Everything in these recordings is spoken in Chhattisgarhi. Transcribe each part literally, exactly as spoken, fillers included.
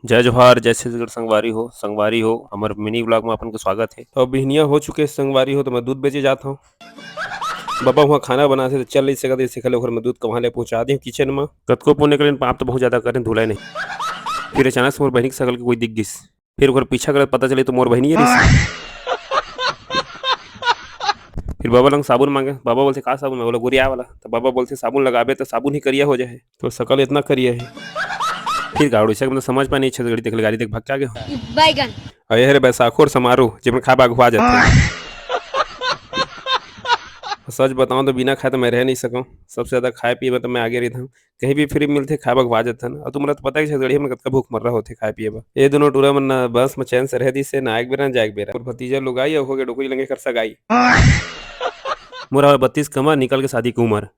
जय जोहार, जय छत्तीसगढ़ संगवारी हो। संगवारी हो, हमर mini vlog में अपन के स्वागत हे। तो बिहनिया हो चुके हे संगवारी हो, तो मैं दूध बेचे जात हूँ। बाबा वहाँ खाना बनाथे तो चल नहीं सकत, इसे खले ओकर मैं दूध कहाँ ले पहुँचा दे kitchen में। कतको पुण्य करेन, पाप तो बहुत ज्यादा करेन, धुलाय नहीं। फिर अचानक से मोर बहिनी के सकल के कोई दिख गिस। फिर ओकर पीछा करत पता चली तो मोर बहिनी रहिस। फिर बाबा लंग साबुन मांगे। बाबा बोलथे, "का साबुन?" मैं बोला, "गोरिया वाला।" तो बाबा बोलथे, "साबुन लगाबे तो साबुन ही करिया हो जाए।" तो सकल इतना करिया है। फिर गाड़ू से मतलब समझ पानी छत्तीसगढ़ी देख ले, गाड़ी देख भाग के आगे हो। बैगन। अरे हरे बैसाखो और समारोह, जेमन खाए बागवा जाते हैं। सच बताऊं तो बिना खाए तो मैं रह नहीं सकूं। सबसे ज्यादा खाए पिए में तो मैं आगे रहता हूँ। कहीं भी free मिलथे, खाए बर खवा जथन। अउ तुमला तो पता है कि छत्तीसगढ़िया मन कतका भूख मर्रा होथे खाए पिए बर। ये दोनों टूरा मन ना बस में चैन से रह दिस हे, ना आए के बेरा, ना जाए के बेरा। और भतीजा लुगाई अउ होगे डोकरी लंगे कर सगाई। मोर हवे बत्तीस कमर, निकल के शादी के उमर।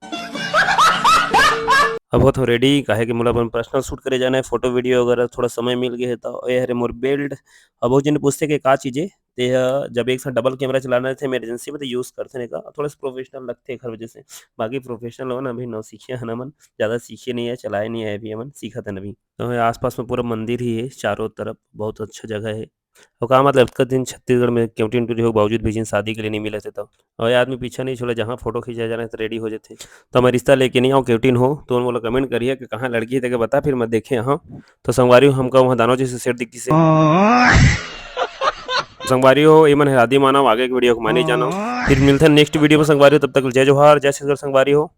अब होत हो ready, काहे कि मोला अपन personal shoot करे जाना है, photo video वगैरह थोड़ा समय मिल गए है तो। ये हरे मोर belt। अब बहुत जन पूछते कि का चीज है, ते ह जब एक साथ double camera चलाना रहथे emergency में, तो use करथे ने का, थोड़ा सा professional लगथे एखर वजह से। बाकी professional हो ना, अभी नौसिखिया हन हमन, ज्यादा सीखे नहीं है, चलाए नहीं है अभी हमन, सीखत हन अभी। तो ये आसपास में पूरा मंदिर ही है चारों तरफ, बहुत अच्छा जगह है। और का मतलब, इतना दिन छत्तीसगढ़ में केवटी उटी हो बावजूद भी जिन शादी के लिए नहीं मिले थे तो। और ये आदमी पीछा नहीं छोड़े, जहाँ photo खींचा जाना है तो ready हो जाते। तो मैं रिश्ता लेके नहीं आऊँ, केवटिन हो तो मोला comment करिए कि कहाँ लड़की है, तेके बता, फिर मैं देखे यहाँ। तो संगवारी हो, हमका वहाँ दानव जैसे शेर दिख से। संगवारी हो, एमन है आदि मानव, आगे के video को माने जानो। फिर मिलते हैं next video में संगवारी हो, तब तक जय जोहार, जय छत्तीसगढ़ संगवारी हो।